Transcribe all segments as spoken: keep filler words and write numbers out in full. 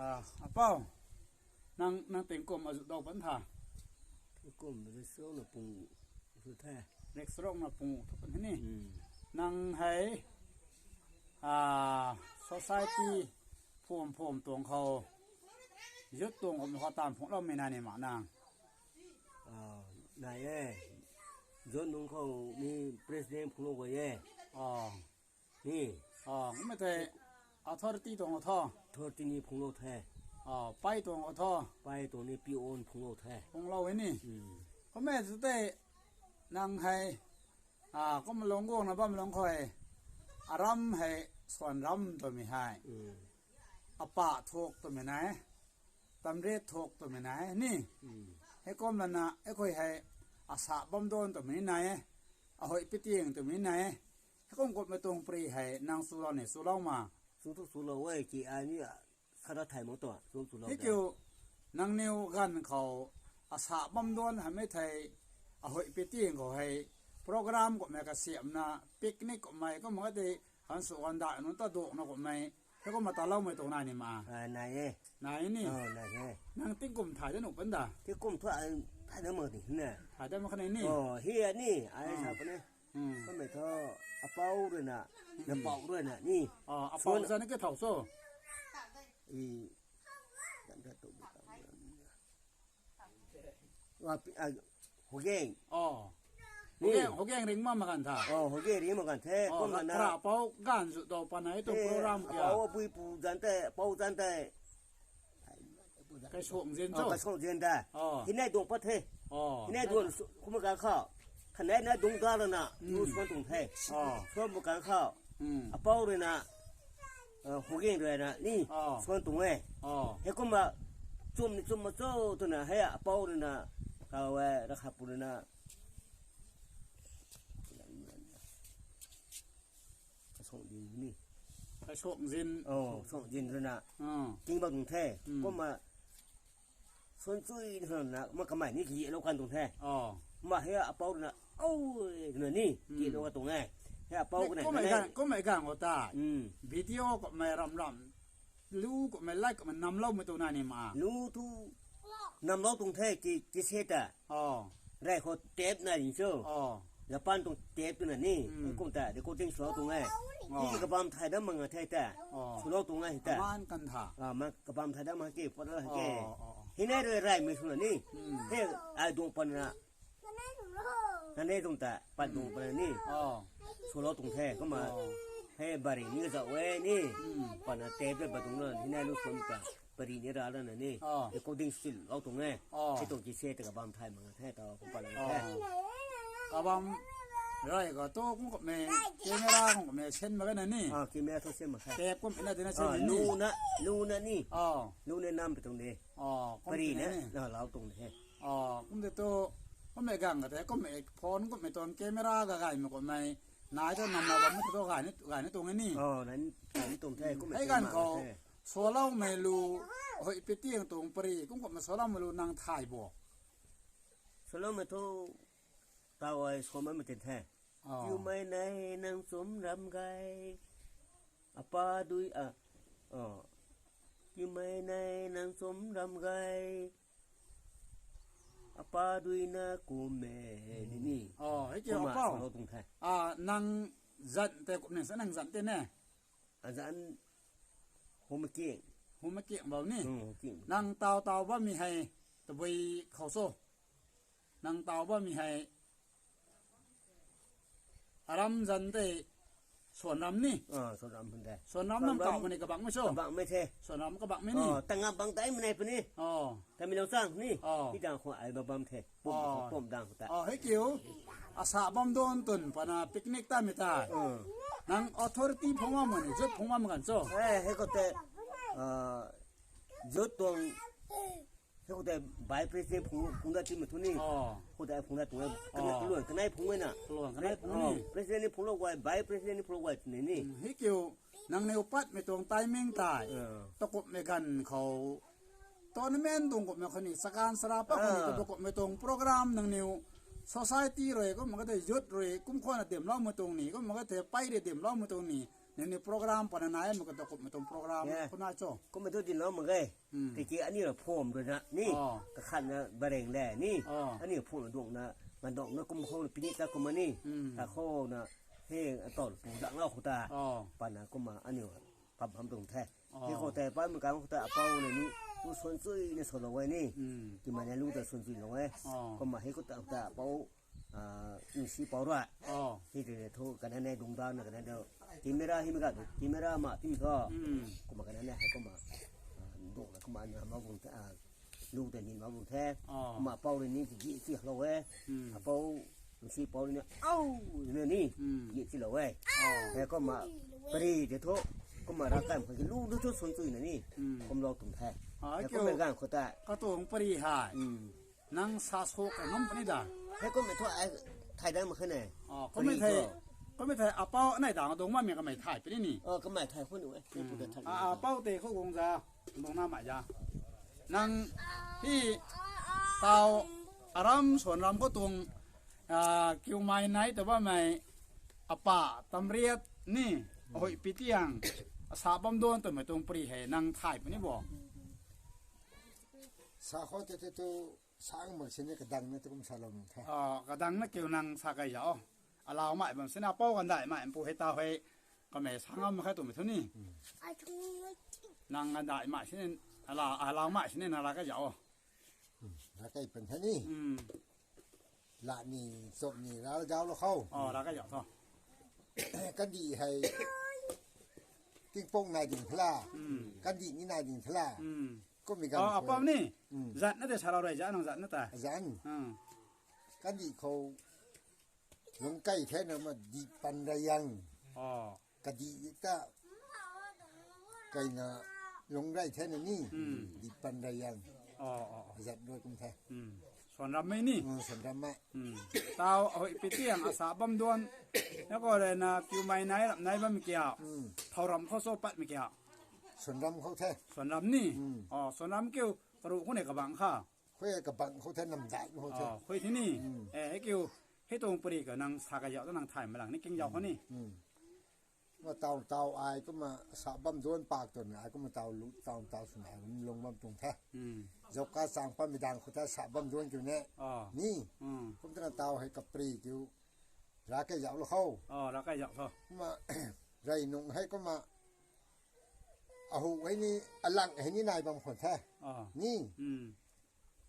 Apau, nang nang tingkum azu dau pan tha. Tingkum rikchruk na pung thu the. Rikchruk na pung thu pan ni. Nang hei, a, society phum phum tuang khou, youth tuang khou mi khou taanv phungloumei na ni ma nang? Nai e. Youth nunc khou mi president phunglou guay e. Ni. Kumna tei authority tuang khou tho. Authority ni phunglou the. Pei tuang khou tho. Pei tuang ni peon phunglou the. Phunglou e ni. Kumna tei nang hei, kumna lungc guangna bam lungc khou, aram hei swan ram twmei hei, apah thuk twmei nai, tamret thuk twmei nai ni. Heikum lana heikhou hei, asa bam dan twmei nai, ahuih pitiang twmei nai. Heikum kumhmei tuang pari hei nang chulou ni chulou ma? Chu thu chulou e ki ai ni, sara thay mak tu chu chulou. Heikiu, nangniw ganv khou asa bam dan hamei thei, ahuih pitiang khou hei, program kumhmei kasiamna, picnic kumhmei kumna tei, han su han dai nunc ta dukna kumhmei, heikumna taloumei tuang nai ni ma? Nai e. Nai ni. Nai e. Nang tingkum thay da nuh pan da? Tingkum thu thay da mak ni na. Thay da mak kha ni. Hi a ni ai sa pan e. Kummei thu, apau rui na, napou rui na ni. Apau zan ke thau cho? Hogeng. Hogeng ring ma makan tha. Hogeng ring makan the. Kumna apau ganv zu dau pan e tu program kya? Apau apui pu zan tei, apau zan tei. Kaisuk zin cho? Kaisuk zin da. Hinei duang pat the. Hinei duang kumna kan khou, khanei na dungc da lana lu suan tuang the. Suan bu kan khou, apau rui na, Hogeng rui na ni, suan tuang e. Heikumna, chum ni chum ma cho twna hei apau rui na, kaw e, rakha pu rui na Kaisuk zin ni. Kaisuk zin. Kaisuk zin rui na, king bam tuang the. Kumna, suan chui na, ma kamei ni kilou kan tuang the. Ma hei apau rui na, o, na ni kilou kan tuang e. Hei apau kumna, kumna ganv khou ta, video kumhmei ram ram, lu kumhmei like kumhmei namloumei tuang nai ni ma? Lu thu namlou tuang the, ki, ki se ta. Rey khou tape nai ding cho. Japan tuang tape twna ni. Kum ta recording swlou tuang e. Ki kabam thay dam mak nga the ta. Swlou tuang e ta. Man kan tha. Kabam thay dam mak ki pat la ke. Hinei rui reymei swna ni. He, ai duang pan na. Kanei tuang ta, pat duang pan ni. Swlou tuang the, kumna. He bari ni kazauh e ni. Pana tape pat tuang na, hinei lu suan ta, pari ni ra lana ni. Recording swlou tuang e. Hei tuang ki se ta kabam thay mak the ta, kum pat la the. Kabam rey khou tu kum kumhmei, camera kum kumhmei sen mak na ni. Camera thu sen mak the. Tape kum na tina sen ni. Lu na, lu na ni. Lu na nam pi tuang de. Pari na, na lau tuang de. Kum de tu, kummei ganv kha the, kummei phone kummei tuang camera ga gaymei kumhmei, nai tu namlou bammei tu gay ni, gay ni tuang e ni. Nai ni, nai ni tuang the, kummei hei ganv khou, swloumei lu, huih pitiang tuang pari, kum kumna swloumei lu nang thay bo? Swloumei thu, taw ai sw bammei tin the. Kiumei nei nang chum ram gay. Apa dui a, kiumei nei nang chum ram gay. Apa dui na kum e, ni ni. Hei kiu apau. Swlou tuang the. Nang zan tei kum ni sa nang zan tei ne. Azan, hum king. Hum king bau ni. Nang taw taw bammei hei, tabui khou cho? Nang taw bammei hei, aram zan tei, swan ram ni. Swan ram hwn de. Swan ram nang taw mani kabangmei cho? Kabangmei the. Swan ram kabangmei ni. Tangam bang daimei nei puni. Tamei lou chang ni. Hei dang khou ai bam bam the. Pum khou pum dang khou ta. Hei kiu. Asa bam dan twn pana picnic tamei ta. Nang authority phung bam mani, zut phung bam gan cho? Hei khou tei, zut tuang, hei khou tei vice president phung, phung dat timei thu ni. Khou tei phung dat tuang, kanei, kaluan kanei phung e na. Kaluan kanei phung ni. President ni phunglou guay, vice president ni phunglou guay twni ni. Hei kiu, nangniw patmei tuang timing tei, takumhmei ganv khou, tournament tuang kumhmei khou ni, chakan chara pat khou ni, takumhmei tuang program nangniw, society rui, kumna katei youth rui, kum khou na dimloumei tuang ni, kumna katei pei rui dimloumei tuang ni, Nini program pana nai, mi ka ta kumhmei tuang program Yeah. Kuna cho. Kumhmei tu dinlou mak ge. Hmm. Tiki aniu phom rui na ni. Oh. Kakhat na bareng le ni. Oh. Aniu phom duang na, nganduang na kum khou na pini ta kum ni. Hmm. Ta khou na, he, atau pu dang lau khou ta. Oh. Pana kumna aniu pam ham tuang the. Oh. He khou te, pa mi kang khou ta, apou le ni, tu suan chui ni suan lou e ni. Hmm. Ki mane lu ta suan chui lou e. Oh. Kumna he khou ta, ta apou, ah, nsi pou rui. Oh. Hi te thu, kana ne dung da na, kana de. Camera hi mi ka tu, camera ma tim tho. Hmm. Kumna kana ne, hai kumna, ah, dung na kumna ni ma bung the, ah, lu te ni ma bung the. Oh. Kumna apou le ni ki gi chi lou e. Hmm. Apou, nsi pou le ni, au, ne ni, Hmm. gi chi lou e. Oh. Hai kumna, pari te thu, kumna ra kai ma ki lu du thu suan chui na ni. Hmm. Kum lou tum the. Ah, Hai kyo. Kumna gang khou ta. Ka tuang pari hai. Hmm. Nang sa so ka ngam puni da. He kumhmei thu ai thay dang mak khe ne. Oh, kumhmei Pari thei, ko. Kumhmei thei apou anei dang dong ma mi kamei thay puni ni. Oh, kamei thay khou ni e. He pu da thay. Ah, apou te khou gong za, dong na mai za. Nang hi tau aram suan ram khou tuang, ah, kiu mai nai ta bammei apa tamriat ni, Hmm. Hui pi tiang, asa bam don twmei tuang pari hei nang thay puni bo. Sa khou te te tu Sang mak sini kadang na tu kum sa lou nung the. Ah, kadang na kiu nang sa kai zau. Alau mai bam sini apou kandai mai pu hei ta hei. Kamei sang am khai tu mi thu ni. Hmm. Nang kandai mai sini, ala, alau mai sini nang ra kai zau. Hmm. Ra kai pen the ni. Hmm. La ni, chop ni, ra zau lou khou. Oh, ra kai zau tho. Kandih hei. Tingpok nai ding thela. Hmm. Kandih ni nai ding thela. Hmm. Kum mi gan Oh, khou. Apam ni. Hmm. Zat na te sa lou rui zat nang zat na ta. Zan. Hmm. Kandih khou lungc kai the na ma dih pan ra yang. Oh. Kadih ta kai na lungc rai the na ni. Hmm. Dih pan ra yang. Oh, oh, oh. Zat rui kum the. Hmm. Suan ram mei ni. Hmm, suan ram mei. Hmm. Tau, hui pi tiang asa bam duan. Na ko re na kiu mai nai ram nai bam kia. Hmm. Thau ram khou so pat mi kia. Suan ram khou the. Suan ram ni. Hmm. Oh, suan ram kiu. Karu khou ne kabang kha. Khou kabang khou the nam dai khou the. Oh, khou the ni. Hmm. Eh, he kiu. He tuang pari ka nang sa ka yau ta nang thay ma lang ni king yau khou ni. Hmm. Ma tau tau ai kumna sa bam duan pak tu na ai kumna tau lu tau tau sw na ai kum lung bam tuang the. Hmm. Zauka chang pa mi dang khou the sa bam duan kiu ne. Oh. Ni. Hmm. Kum tana tau hei kapri kiu. Ra kai zau lou khou. Oh, ra kai zau tho. Kumna rei nung hei kumna ahu hei ni alang hei ni nai bam khou the. Oh. Ni. Hmm.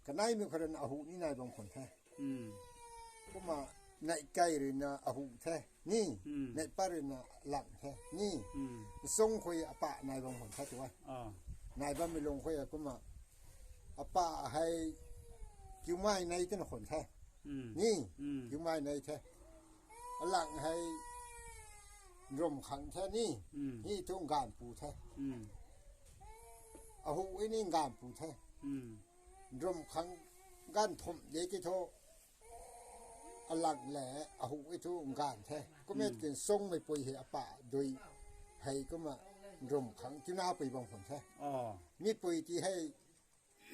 Kanei mi khou rui na ahu ni nai bam khou the. Hmm. Kumna nei kai rui na ahu the. Ni. Hmm. Nei pa rui na lang the. Ni. Hmm. Song khou apa nai bam khou the tu ai. Ah. Nai bam mi lung khou kumna apa hei kiu mai nei te na khou the. Hmm. Ni. Hmm. Kiu mai nei the. Alang hei nrum khang the ni. Hmm. Ni tu ngan pu the. Hmm. Ahu hei ni ngan pu the. Hmm. Nrum khang gan thum de ki tho. Alang le ahu hei tu ngan the. Kumna Hmm. kin song mei pui hei apa dui hei kumna nrum khang kiu na pui bam khou the. Oh. Mi pui ti hei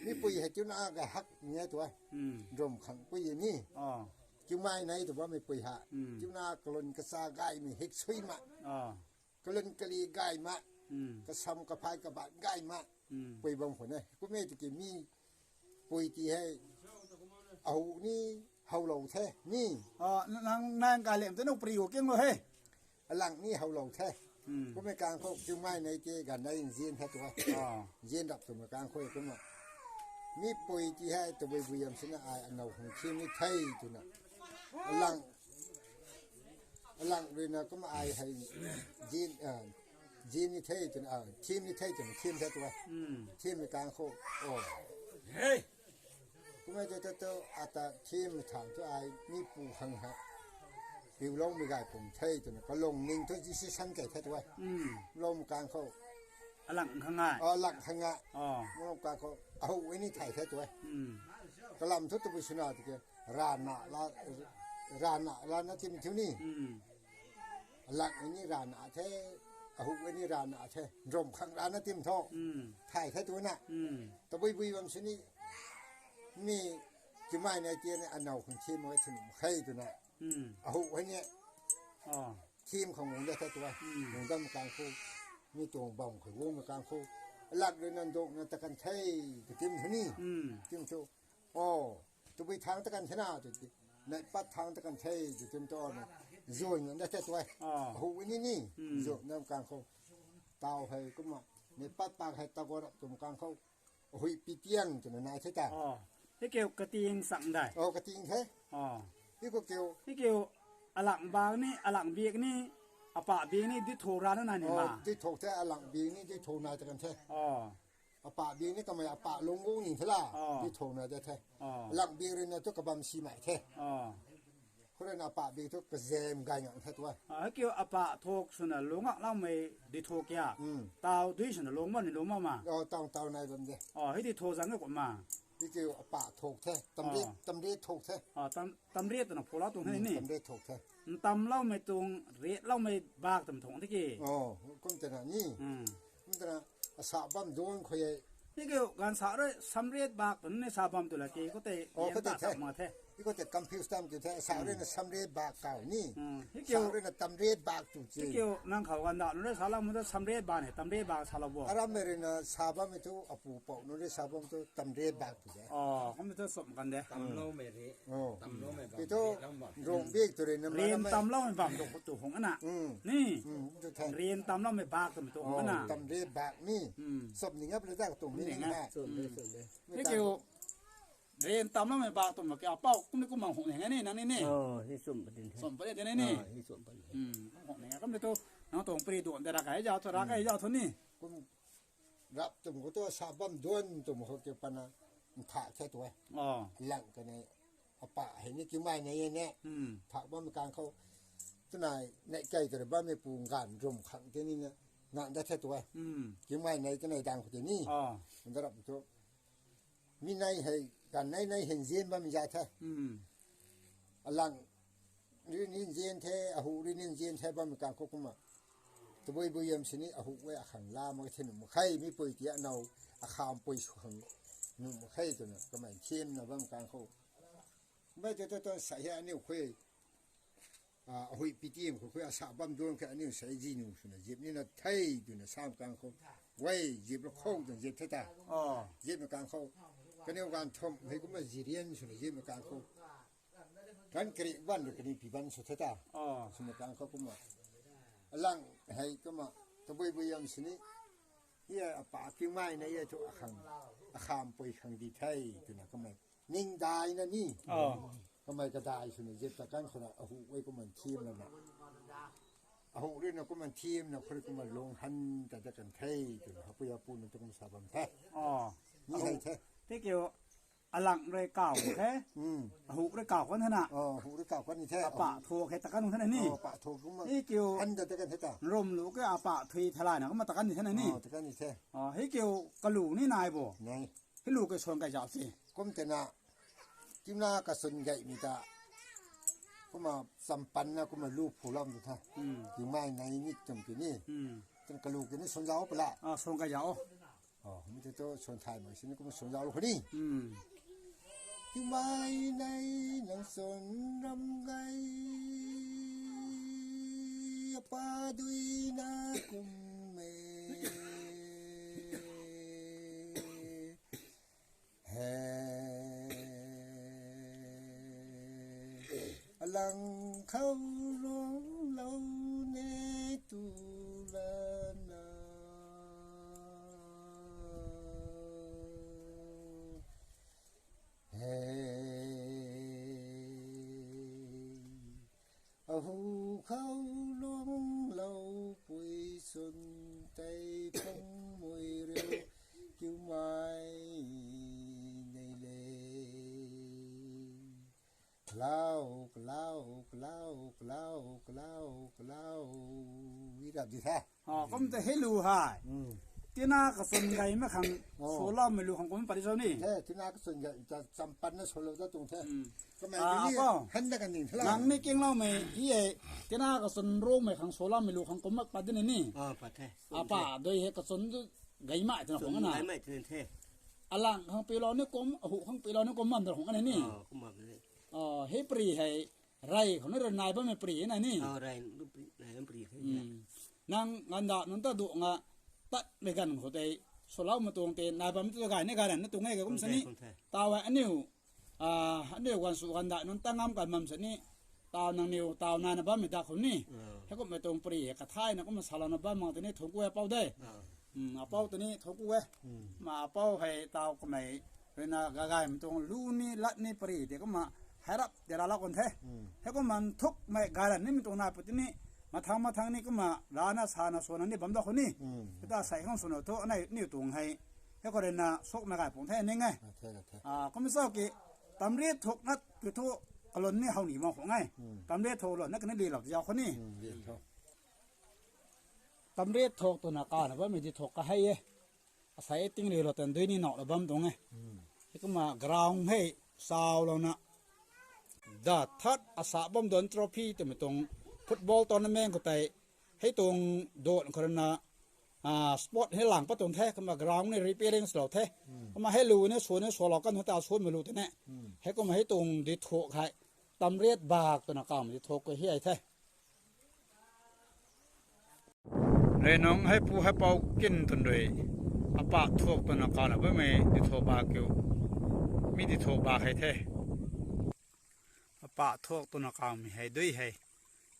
Mi pui hei kiu na ga hak ni e tu ai. Hmm. Nrum khang pui ni. Oh. Kiu mai nei tu bam mi pui ha. Hmm. Kiu na kalun kasa gay mi hik sui ma. Oh. Kalun kali gay ma. Hmm. Kasam kaphai kabat gay ma. Hmm. Pui bam khou ne. Kumna tiki mi pui ti hei. Ahu ni hau lou the. Ni. Oh, nang, nang ka lem te nu pri wo king lo he. Alang ni hau lou the. Hmm. Kumna kang khou kiu mai nei te gan nei nzian the tu ai. Ah. Nzian rap tu ma kang khou kumna. Mi pui ti hei tu bui bui yam sina ai anou hung thim ni thei tu na. Alang. Alang rui na kumna ai hei nzian, ah, nzian ni thei tu na, ah, thim ni thei tu na, thim the tu ai. Hmm. Thim mi kang khou. Oh. Hey. Kumna tu tu tu ata thim thang tu ai mi pu hang ha. Piu lou mi gay pum the tu na kalung ning tu jisi san kai the tu ai. Hmm. Lou mi kang khou. Alang khang ai. Oh, alang khang ai. Oh. Lou kang khou. Ahu hei ni thai the tu ai. Hmm. Kalam thu tu bui suna tu ke. Rana la, rana la na tim thiu ni. Hmm. Alang hei ni rana the. Ahu hei ni rana the. Nrum khang rana tim tho. Hmm. Thai the tu na. Hmm. Tabui bui bam sini. Mi kiu mai nei te ni anou khang thim mo thim khai tu na. Hmm. Ahu hei ni. Oh. thim khang guang da the tu e. Guang dam kang khou, mi tuang bam khou guang kang khou, alat rui na nduk na ta kan the, tu tim thu ni. Tim thu, o, tabui thang ta kan the na, tu ti. Nai pat thang ta kan the, tu tim tu na. Zui na da the tu e. Hu ni ni. Zui na kang khou. Tau hei kumna. Nai pat pak hei ta go rap tum kang khou. Hui pi tiang twna nai the ta. Hei kiu kating sang dai. O, kating the. Hei kiu kiu. Hei kiu alang bak ni, alang biak ni, apa biak ni, di tho ra na nai ni ma. Di tho the, alang biak ni, di tho nai ta kan the. Apa biak ni kamei apa lung gu ni the la. Di tho nai de the. Alang biak rui na tu kabam si mai the. Khou rui na apa biak thu kazem gay ngak the tu e. Hei kiu apa thok swna lung ngak laumei di thok kia. Tau dui swna lung ma ni lung ma ma. O, tau tau nai bam de. Hei di thok zang e kumna. Hei kiu apa thok the. Tamriat, tamriat thok the. Tamriat twna phu lau tuang the ni. Tamriat thok the. Ntam laumei tuang, riat laumei bak tam thong the ki. O, kum tena ni. Kum tena, asa bam duan khou e. Hei kiu ganv sa rui samriat bak twna ni sa bam tu la ki, khou tei, o, khou tei the. Hei khou tei confuse tam ki the, asa rui na samriat bak kau ni. Hei kiu, asa rui na tamriat bak tu chi. Hei kiu nang khou ganv da nu rui sa lau mu ta samriat bak ni, tamriat bak sa lau bo. Aram mei rui na sa bam mei tu, apu pou nu rui sa bam tu tamriat bak tu de. O, kum tu som kan de. Tamloumei ri. Tamloumei bam. Pi tu, rong bik tu rui na rian tamloumei bam tu khou tu hong ana. Ni. Rian tamloumei bak tu tu hong ana. Tamriat bak ni. Som ni ngap le da tu ni na. Hei kiu rian tamloumei bak tu ma kia pau kum ni kum mang hong ni ngai ni nang ni ni. Som pa de ni ni. Hong ni ngai kum ni tu nang tuang pri duan de ra kai zau thu ra kai zau thu ni. Kum rap tum khou tu sa bam duan tum khou kiu pana ntha the tu e. Lang ka ni apa hei ni kiu mai na ye ne. Tha bam kang khou. Tunai nei kai kar bam mei pu ngan rum khang te ni na. Ngan da the tu e. Kiu mai nei ka nei dang khou te ni. Nda rap tu. Mi nei hei, kan nei nei hen zien bam za the. Alang rui nin zien the, ahu rui nin zien the bam kang khou kumna. Tabui bui yam sini ahu e akhang la mak the nuh mak khe, mi pui ti anau, akham pui su khang nuh mak khe twna, kamei thim na bam kang khou. Mei tu tu tu sa hia aniu khui. A, ahui pi tim khou khui asa bam duan khe aniu sa zi nu swna zip ni na thei twna sam kang khou. Wei, zip lo khou twna zip the ta. Zip na kang khou. Kaniu gan thom hei kumna zirian swna zip na kang khou. Kan kari ban rui kani pi ban sw the ta. Sw na kang khou kumna. Alang hei kumna. Tabui bui yam sini. Hia apa kiu mai na hia thu akhang. Akham pui khang di the twna kumna. Ning dai na ni. Kamei kadai swna zip ta kan khou na ahu e kumna thim na na. Ahu rui na kumna thim na khou rui kumna lung han ta da kan the twna hapui apu na tu kumna sa bam the. Ni hei the. Thank you. Alang rui kau the. Ahu rui kau kan the na. Ahu rui kau kan ni the. Apa thu khe ta kan the na ni. Apa thu kumna. Thank you. Han da da kan the ta. Rum lu ke apa thui thalai na kumna ta kan ni the na ni. Ta kan ni the. Hei kiu kalu ni nai bo. Nai. Hei lu ke suan kai zau si. Kum tena. Kimna kasun gay mi ta. Kumna champan na kumna lu phu lam tu tha. Kimai nai ni tum ki ni. Tena kalu ki ni suan zau pala. Suan kai zau. Mi tu tu suan thai mai sini kumna suan zau lu khou ni. Kimai nai nang suan ram gay. Apa dui na kum me. He. Alang khou rong lou ne tu lana. He. Ahu khou lung lou pui sun tei phung mui riu kiu mai nei le. Lau, lau, lau, lau, lau, lau. Wi rap di the. Kum te hei lu hai. Tina kasun gay ma khang soloumei lu khang kum pari zau ni. He, tina kasun gay ta champan na solo ta tung the. Kamei ni han da kan ding the la. Nang ni kingloumei hi e. Tina kasun rongmei khang soloumei lu khang kum mak pat di ni. Apa doi he kasun tu gay mai twna khong na. Alang khang pilou ni kum, ahu khang pilou ni kum mam da khong na ni. Hei pari hei. Rai khou na rui nai bammei pari na ni. Rai, rai Nang ganvdaih nunc ta duh nga, tat mei ganv khou tei, swloumei tuang tei nai bam tu gay ni gay ran na tuang e ka kum sini. Taw hei aniu, aniu ganv sw ganvdaih nunc ta ngam kan bam sini. Taw nangniw taw naina bammei dak khou ni, heikumhmei tuang pari hei kathayna kumna salouna bam mak tei ni thungc ku e apou de. Apou tei ni thungc ku e. Ma apou hei taw kamei ruina gagaymei tuang lu ni lat ni pari tei kumna hei rap tei laalou kan the. Heikumna nthukmei gay ran nimei tuang nai pu tei ni, mathang mathang ni kumna rana sana swna ni bam da khou ni. Kata sei khang swna thu anei niw tuang hei, hei khou ruina sukmei gay pung the ning e. Kumna cho ki, tamriat thuk na tu thu kalun ni how ni mak khou nge. Tamriat thuk lun na kani lilou zau khou ni. Tamriat thuk twna kawna bammei di thuk kahei e. Asei e ting rilou tan dui ni nau la bam tuang e. Heikumna ground hei saulouna, da that asa bam duan trophy twmei tuang football tournament khou tei, hei tuang duan khou ruina, sport hei lang pat tuang the, kumna ground ni repairing swlou the. Kumna hei lu ni sw ni swlou kan ta swmei lu tei ne. Heikumna hei tuang di thuk hei, tamriat bak twna kawmei di thuk khou hi ai the. Rui nungc heipu heipou kin twn rui, apah thuak twna kawna bammei di thuk bak kiu. Mi di thuk bak hei the. Apah thuak twna kawmei hei dui hei.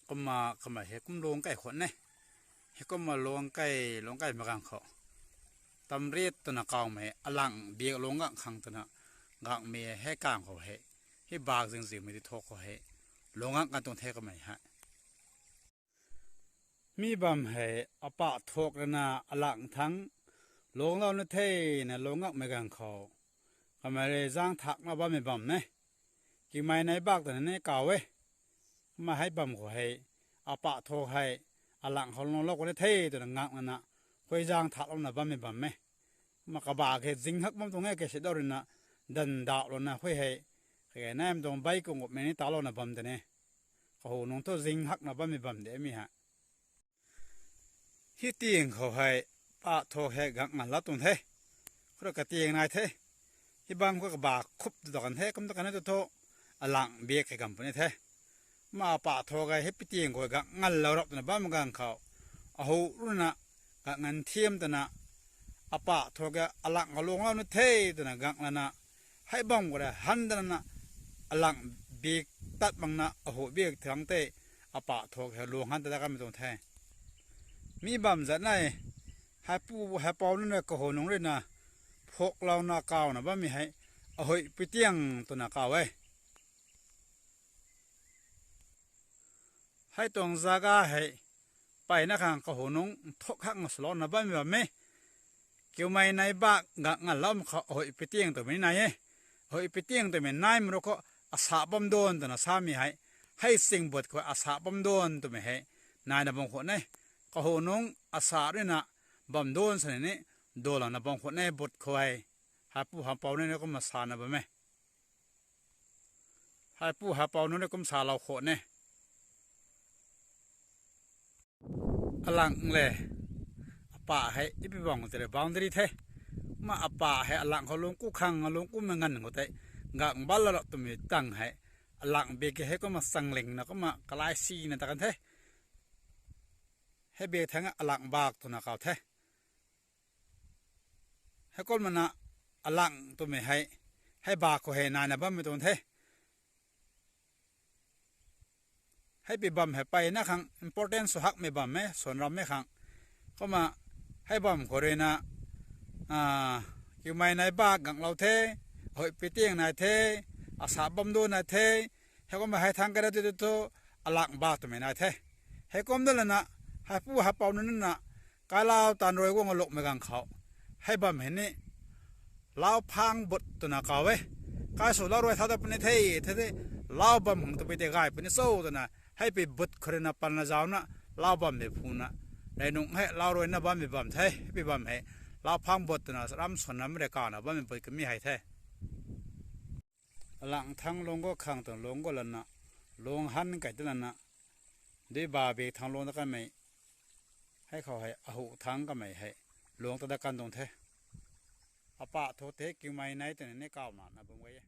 Kumna kamei hei kum luang kai khwan e. Heikumna luang kai, luang kai mak gang khou, tamriat twna kawmei alang biak luang gang khang twna, gangmei hei kang khou hei, hei bak zingzingmei di thuk khou hei, luang gang kan tuang the kamei hei. Mi bam hei apah thuak ruina alang thang luanglou na thena luang gangmei gang khou, kamei rui zaeng thakna bammei bam e. Kiumei nai bak twna ni kaw e. Kumna hei bam khou hei, apah thuak hei, alang khou luanglou khou ni the twna ngak lana, khuay zaeng thaklouna bammei bam e. Kumna kabak hei zing hak bam tuang e kei si dau ruina, dan dauhlouna khuay hei, kei naimei tuang bei kung gupmei ni talouna bam tei ni. Kahu nungc thu zing hakna bammei bam de mi hei. Hei ting khou hei, apah thuak hei gang ngal la tuang the. Khou rui kating nai the. Hei bam khou kabak khup tu kan the, kum ta kan tu thu, alang biak hei gam puni the. Kumna apah thuak hei hei pi ting khou gang ngallou rap twna bam gang khou, ahu ruina, gang ngan thiam twna, apah thuak hei alang khou luanglou na the twna gang lana, hei bam khou rui han dana, alang biak tat makna ahu biak thang tei, apah thuak hei luang han ta da kanmei tuang the. Mi bam zat nai, heipu heipou nunc rui kahu nungc ruina, phuaklouna kawna bammei hei, ahuih pi tiang twna kaw e. Hei tuang zaga hei, mpeyna khang kahu nungc nthuk hak nga swlouna bammei bam e. Kiumei nai bak gang ngalloumei khou ahuih pi tiang twmei nai e. Ahuih pi tiang twmei naimei rui khou asa bam duan twna samei hei. Hei sing but khou asa bam duan twmei hei, naina bam khwan e. Kahu nungc asa ruina bam duan sani ni, duanlouna bam khwan e but khou hei. Heipu heipou nunc ni kumna sana bam e. Heipu heipou nunc ni kum salou khwan e. Alang le, apah hei ipi bam khou tei rui boundary the. Kumna apah hei alang khou luang ku khang, luang kumei nganv khou tei, gang bal la twmei tang hei, alang biak hei kumna changlingna kumna kalai sina ta kan the. Hei biak thang alang bak twna kaw the. Heikumna alang twmei hei, hei bak khou hei naina bammei tuang the. Hei pi bam hei mpeyna khang important sw hakmei bam e, swan rammei khang. Kumna hei bam khou ruina, kiumei nai bak ganglou the, ahuih pi tiang nai the, asa bam duan nai the, heikumna hei thang kara tu tu thu, alang bak twmei nai the. Heikum da lana, heipu heipou nunc nina, kailau taanv rui guang lukmei gang khou, hei bam hei ni, lau phang but twna kaw e. Kai sw lau rui thau ta puni the, the the, lau bam khang twpui tei gay puni cho twna, hei pi but khou ruina panna zauna, lau bammei phuna, rei nungc hei lau ruina bammei bam the, hei pi bam hei, lau phang but twna ram swanna mei rui kana bammei but kami hei the. Alang thang luang gu khang tuang luang gu lana, luang han kai ta lana, dui ba biak thang luang ta kanmei, hei khou hei ahu thang kamei hei, luang ta da kan tuang the. Apah thuak tei kiumei nai twna ni kawna na bam gay e.